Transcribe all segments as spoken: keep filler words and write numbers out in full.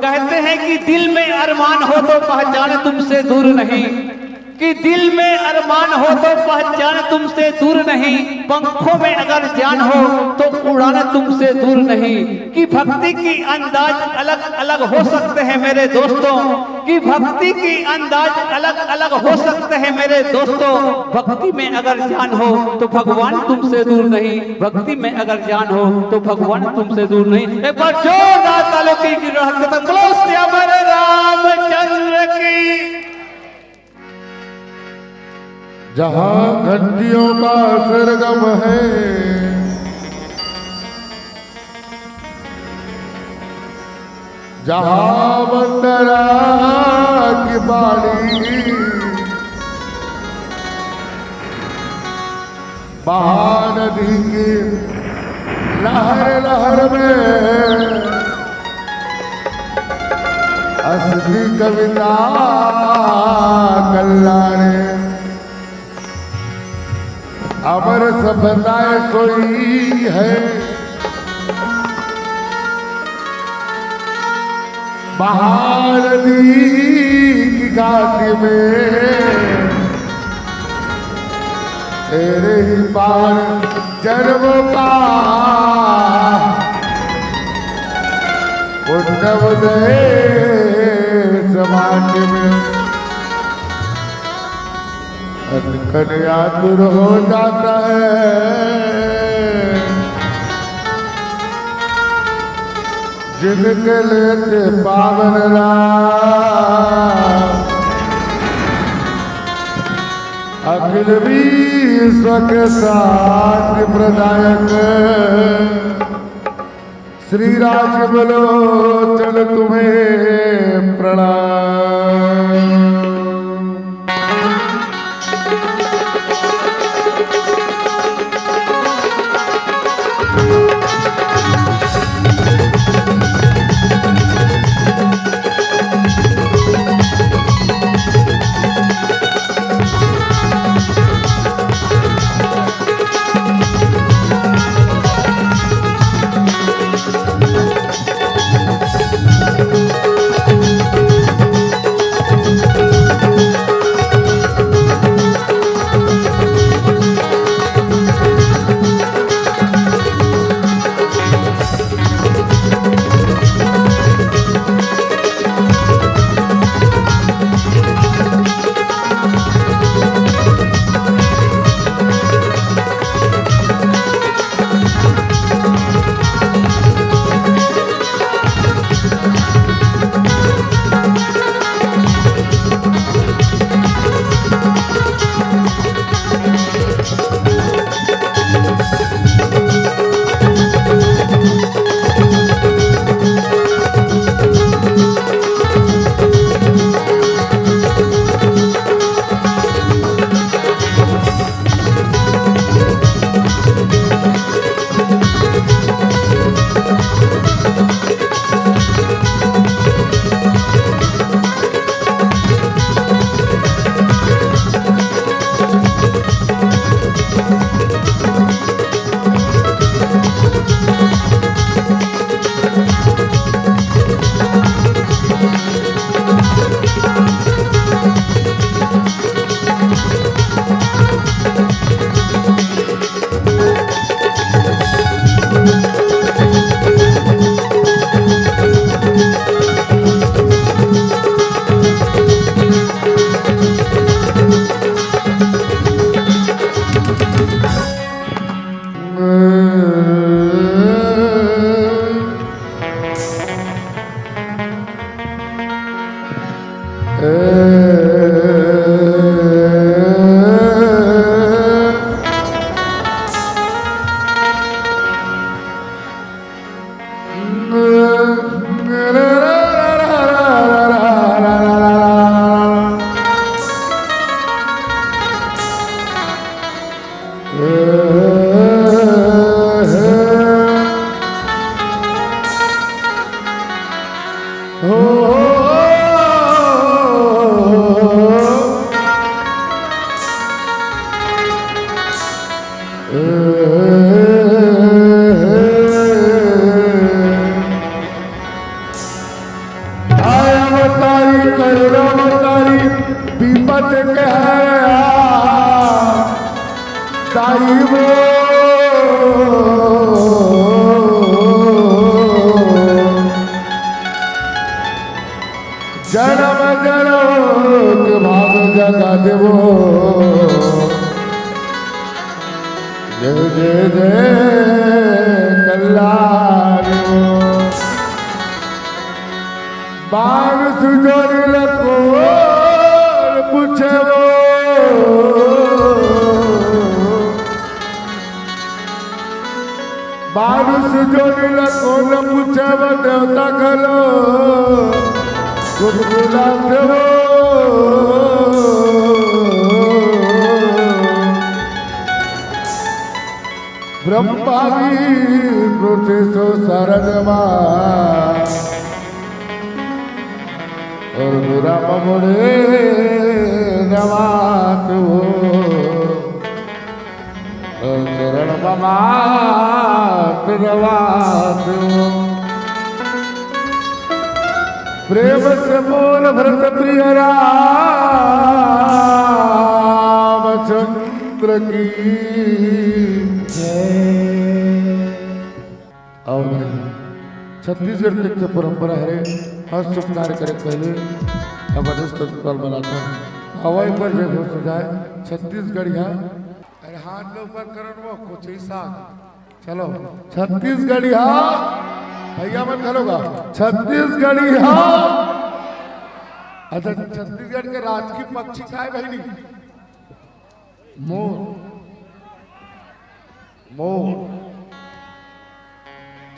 कहते हैं कि दिल में अरमान हो तो पहचान तुमसे दूर नहीं, कि दिल में अरमान हो तो पहचान तुमसे दूर नहीं, पंखों में अगर जान हो तो उड़ान तुमसे दूर नहीं। कि भक्ति की अंदाज अलग अलग हो सकते हैं मेरे दोस्तों, कि भक्ति की अंदाज अलग अलग हो सकते हैं मेरे दोस्तों। भक्ति में अगर जान हो तो भगवान तुमसे दूर नहीं, भक्ति में अगर जान हो तो भगवान तुमसे दूर नहीं। एक बार जोरदार तालियों की गिड़गिड़ाहट के साथ बोलो सियावर रामचंद्र की। जहाँ घंटियों का सरगम है, जहाँ मंदरा की बाड़ी, महानदी की लहर लहर में हंसती कविता कल्लारे। अमर सभ्यताएं सोई है महानदी की घाटी में, तेरे ही पावन जन्म का पुण्य उदय समाज में। अनकन आतुर हो जाता है, जिनके लेते पावन राम, अखिल विश्व के शांति प्रदायक श्री राजीव लोचन तुम्हें प्रणाम। देवो। जय जय जय कल्याण देवो। बारिश जोरी ला कोन पूछे वो। बारिश जोरी ला कोन पूछे वो, देवता घलो कुलकुलाथे वो। ब्रह्मा विष्णु महेश शरण मा, अउ दुर्गा मोरे नवात वो। चरण मा माथ नवात वो। प्रेम से बोल भरत प्रिय रामचंद्र की जय। अउ छत्तीसगढ़ के एक परंपरा हरे, हर शुभ कार्य करे पहले अवध स्तुति मनाथे। हवा एक बार जय हो सजाए छत्तीसगढ़िया। अरे हाथ ला ऊपर करो ना, कुछ ही साथ। चलो, छत्तीसगढ़िया। भैया मन घलो गा, छत्तीसगढ़िया। अच्छा, छत्तीसगढ़ के राजकीय पक्षी का हे बहिनी? मोर। मोर।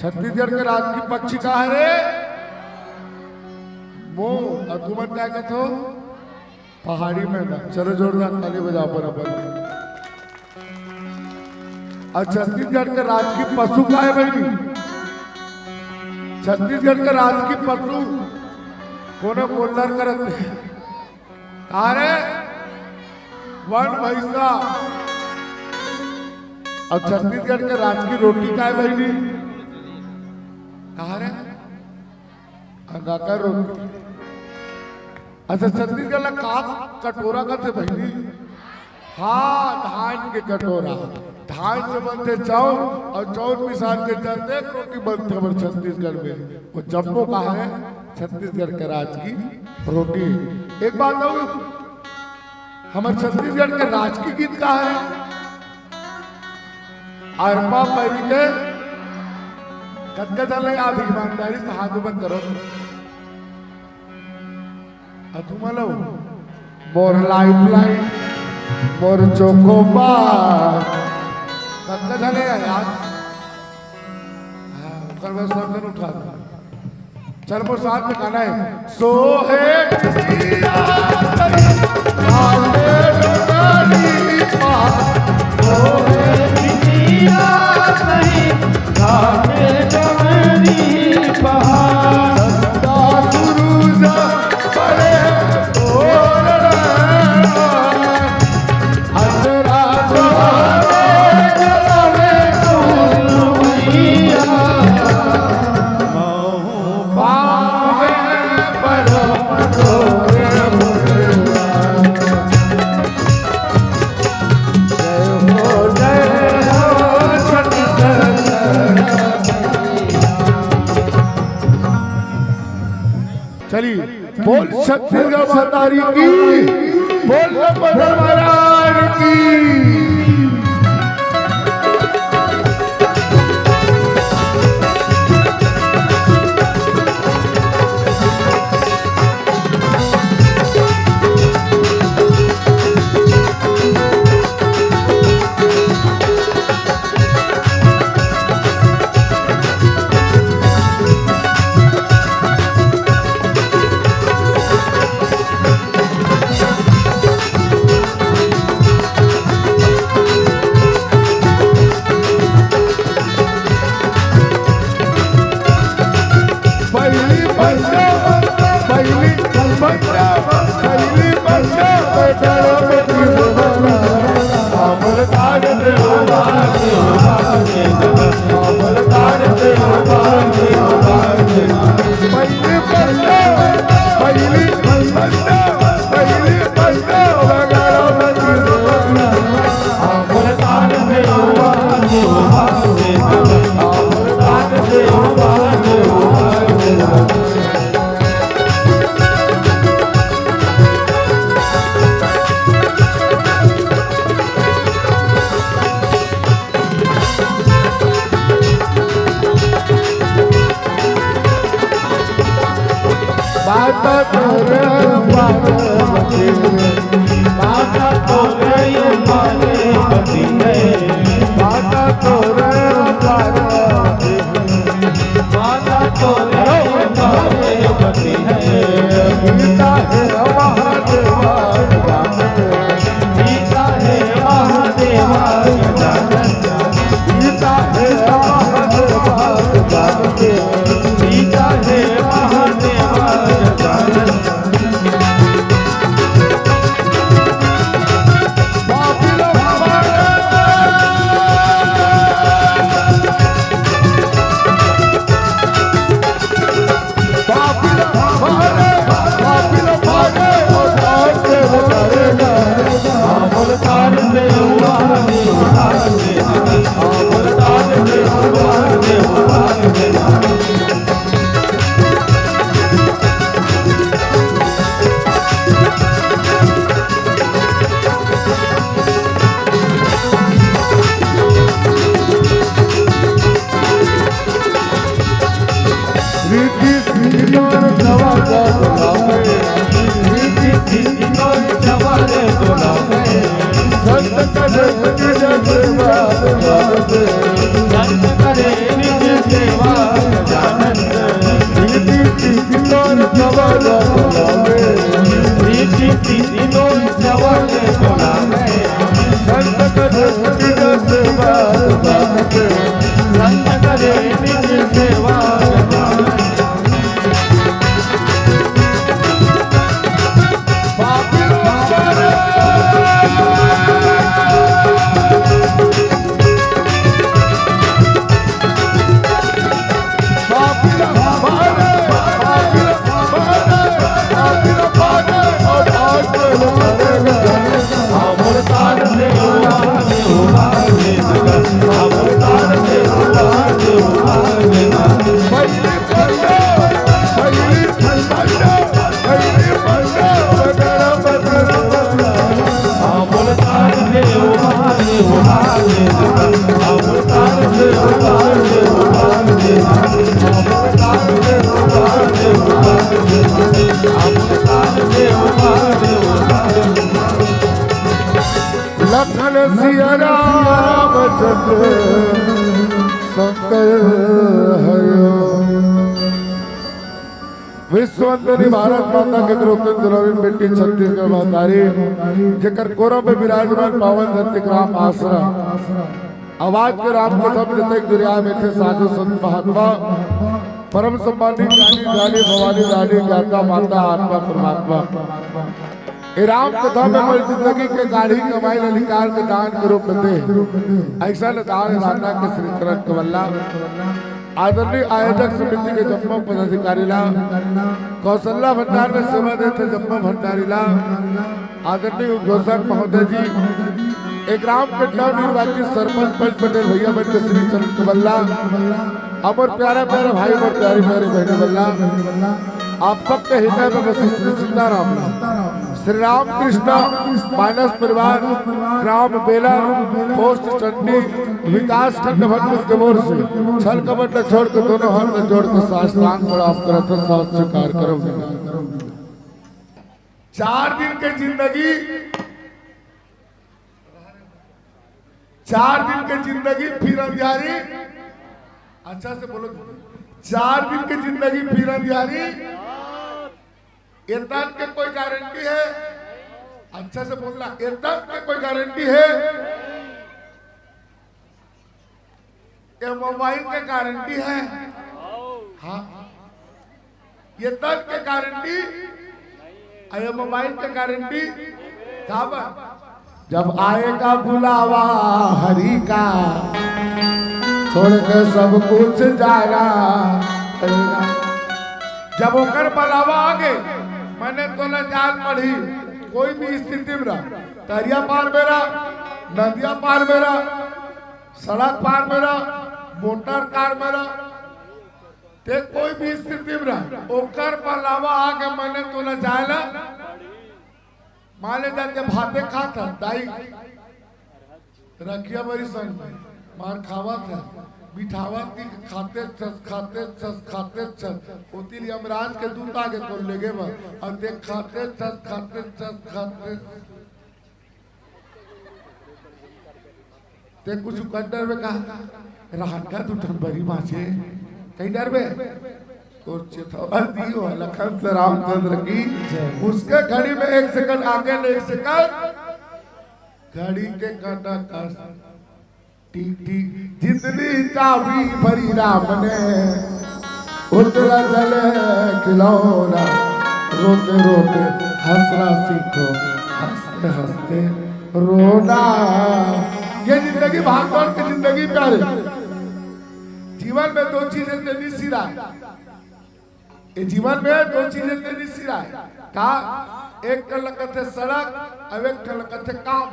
छत्तीसगढ़ के राजकीय पक्षी का हरे? मोर। अउ तुमन का कथो? पहाड़ी मैना। चलो जोरदार ताली बजाओ बराबर। अउ छत्तीसगढ़ के राजकीय पशु का हे बहिनी? छत्तीसगढ़ के राजकीय पशु कोनो कोल्लर करत हे। का रे? वन भैंसा। अउ छत्तीसगढ़ के राजकीय रोटी का हे बहिनी? का रे? अंगाकर रोटी। अच्छा, छत्तीसगढ़ ला का कटोरा कथे बहिनी? हाँ, धान के कटोरा। धान से बनथे चाउर अउ चाउर पिसान के चलते रोटी बनथे हमर छत्तीसगढ़ में। वो जम्मो का हे छत्तीसगढ़ के राजकीय रोटी। एक बात कहूँ, हमर छत्तीसगढ़ के राजकीय गीत का हे? अरपा परी के कतका झन ला याद हे? ईमानदारी से हाथ ऊपर करो। अउ तुमन ला मोर लाइफ लाइन, मोर चोकोबार, कतका झन हे याद? हाँ, ओकर बाद सब झन उठा दो। चल, मोर साथ में गाना हे। सोहे बिटिया, आले डोली पा। सोहे बिटिया, आले डोली पा। सदा सुरुज पड़े तोर। चलिए, बोल छत्तीसगढ़ महतारी की, बोल लंबोदर महाराज की। गीता हे महादेवा गजानन, गीता हे महादेवा गजानन, गीता हे महादेवा गजानन, गीता हे महादेवा गजानन। लखन सिया राम चंद्र शंकर हरि। विश्ववंदनी भारत माता के द्रौपदी दुलारिन बेटी छत्तीसगढ़ महतारी, जेकर कोरा में विराजमान पावन धरती ग्राम आसरा, आवाज के राम कथा में जतेक दुनिया में थे साधु संत महात्मा, परम सम्मानित ज्ञानी ध्यानी भवानी दानी ज्ञाता माता आत्मा परमात्मा। ए राम कथा में मोर जिंदगी के गाढ़ी कमाई ल अधिकार के दान के रूप में दे। अइसन दान दाता के श्री चरण कमल ला आदरणीय आयोजक समिति के जम्मो पदाधिकारी ला, कौशल्या भंडार में सेवा देथे जम्मो भंडारी ला, आदरणीय उद्घोषक महोदय जी, ए ग्राम के नवनिर्वाचित सरपंच पंच पटेल भैया मन के श्री चरण कमल ला, हमर प्यारा प्यारा भाई, हमर प्यारी प्यारी बहनी मन ला, आप सबके हृदय में बस श्री सीताराम ला। श्री रामकृष्ण मानस परिवार, ग्राम बेला, पोस्ट चंडी, विकास खंड भंड के ओर से छल कपट ल छोड़ के दोनों हाथ ल जोड़ के साष्टांग प्रणाम करत हन, साथ स्वीकार करव। चार दिन के जिंदगी, चार दिन के जिंदगी फिर अंधियारी। अच्छा से बोलो, चार दिन के जिंदगी फिर अंधियारी। ए दन के कोई गारंटी हे? अच्छा से बोलना, ए दन के कोई गारंटी हे? ए मोबाइल के गारंटी हे? हाँ। ए दन के गारंटी, अउ ए मोबाइल के गारंटी का बा? जब आएगा बुलावा हरि का, छोड़ के सब कुछ जाना पड़ेगा। जब ओकर बुलावा आगे, मने तोला जान पड़ही, कोई भी स्थिति में रह, तरिया पार में रह, नदिया पार में रह, सड़क पार में रह, मोटर कार में रह, ते कोई भी स्थिति में रह, ओकर बुलावा आगे मने तोला जाए ला। मान ले जाके भाते खात हस, दाई रखिया बरी संग में मार खावत हस, बिठावत कि खाते छस, खाते छस, खाते छस, ओती ले यमराज के दूत आगे तोर लेगे बर, अउ ते खाते छस, खाते छस, खाते ते कुछु कर डरबे का? रहन का दू ठन बरी बाँचे, कहीं डरबे? तोर चेथवा दियो लखन से रामचंद्र की। जय। उसके घड़ी में एक सेकंड आगे ले, एक सेकंड। घड़ी के काटा काट। टिक टिक। जितनी चाबी भरी राम ने, उतना जले खिलौना। रोते रोते हंसना सीखो, हंसते हंसते रोना। ये जिंदगी भागदौड़ की जिंदगी प्यारे। जीवन में दो चीजें ते नहीं सिराय। ये जीवन में दो चीजें ते नहीं सिराय। का? एक कन ल कथे सड़क, अउ एक कन ल कथे काम।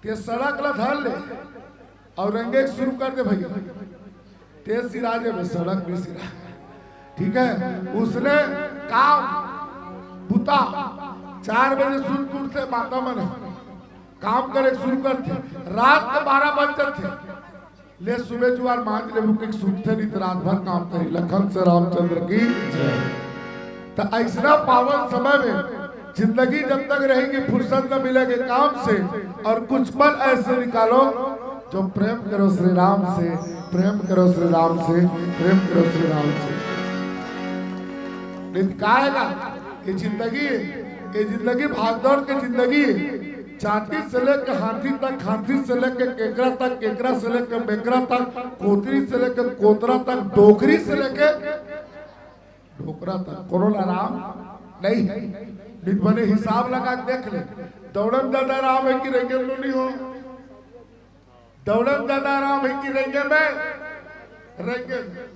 ते सड़क ला धर ले अउ रेंगे शुरू कर दे भैया, ते सिरा जेबे, सड़क भी सिरा। ठीक है, उसने काम बुता चार बजे सुत उठथे माता मन, काम करे शुरू करथे, रात के बारह बज जाथे। ले सुबह जुआर मांज लेबू के सुतथे नहीं तो रात भर काम करी। लखन से रामचंद्र की। जय। तो ऐसा पावन समय में जिंदगी जब तक रहेगी, फुर्सत न मिलेगी काम से, और कुछ पल ऐसे निकालो जो प्रेम करो श्री राम से, प्रेम करो श्री राम से, प्रेम करो श्री राम से। नहीं तो का है ना, ये जिंदगी, ये जिंदगी भागदौड़ की जिंदगी। चाटी से लेके हाथी तक, हाथी से लेके केकरा तक, केकरा से लेके मेकरा तक, कोतरी से लेके कोतरा तक, डोकरी से लेके डोकरा तक, कोनो ला राम नहीं। नित बने हिसाब लगा के देख ले, दौड़न ज्यादा राम है कि रेंगन लो नहीं हो? दौड़न ज्यादा राम है कि रेंगे में? रेंगे में।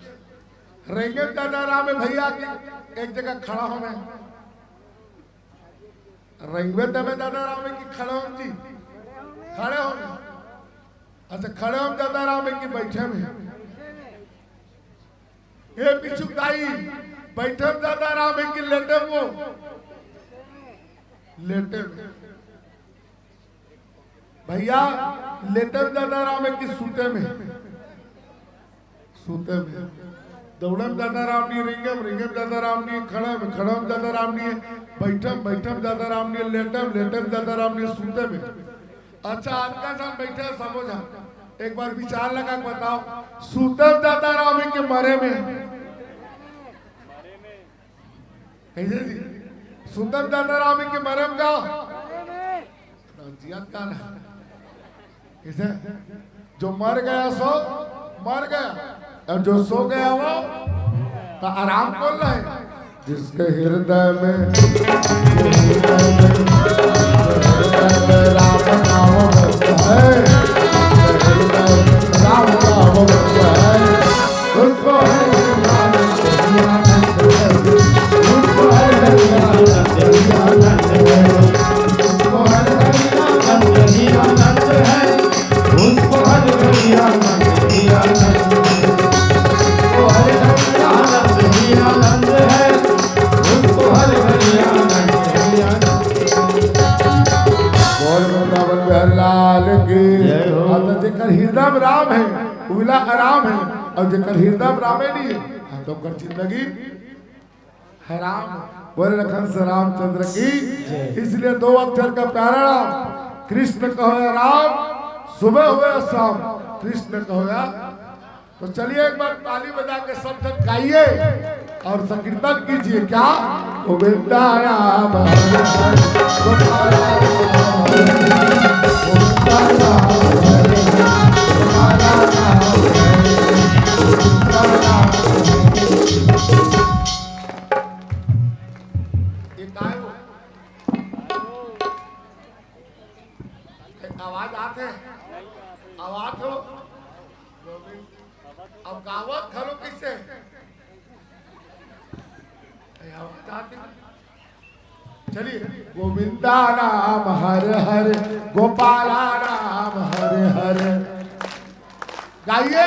रेंगे में ज्यादा राम है भैया कि एक जगह खड़ा हो में। रेंगवे तमे ज्यादा राम है कि खड़े हो जी? खड़े हो। अच्छा, खड़े हो ज्यादा राम है कि बैठे में? ए बिच्छू दाई, बैठे में ज्यादा राम है कि लेटे में? लेटे में। भैया, लेटे में ज्यादा राम है कि सूते में? सूते में। दौड़े में ज्यादा राम नहीं, रेंगे में, रेंगे में ज्यादा राम नहीं, खड़े में, खड़े में ज्यादा राम नहीं, बैठे में, बैठे में ज्यादा राम नहीं, लेटे में, लेटे में ज्यादा राम नहीं, सूते में। अच्छा, आज का साथ बैठे हैं सबो झन, एक बार विचार लगा के बताओ, सूते में ज्यादा राम है कि मरे में? कैसे जी? सूते में ज्यादा राम है कि मरे में का? जियत का ना? कैसे? जो मर गया सो मर गया, और जो सो गया वो तो आराम कौन रहे? जिसके हृदय में, हृदय में राम नाम बसता है, हृदय में राम नाम बसता है, उसको है बोल वृंदावन बिहारी लाल की। जय हो। हाँ, तो जेकर हृदय में राम है, उला आराम है, और जेकर हृदय में रामे नहीं है, हाँ, तो ओकर जिंदगी हराम। बोले लखन से रामचंद्र की। जय। इसलिए दो अक्षर का प्यारा नाम, कृष्ण कहो या राम, सुबह हो या शाम, कृष्ण कहो या। तो चलिए एक बार ताली बजा के सब जन गाइए और संकीर्तन कीजिए। क्या? गोविंदा राम हरे हरे, गोपाला राम हरे हरे, गोविंदा राम हरे हरे, गोपाला राम हरे हरे, गोविंदा राम हरे हरे। ये काय हो? आवाज आथे? आवाज हो? अब गावत घलो किसे? ए, आवाज आथे? चलिए, गोविंदा नाम हरे हरे, गोपाला नाम हरे हरे। गाइए।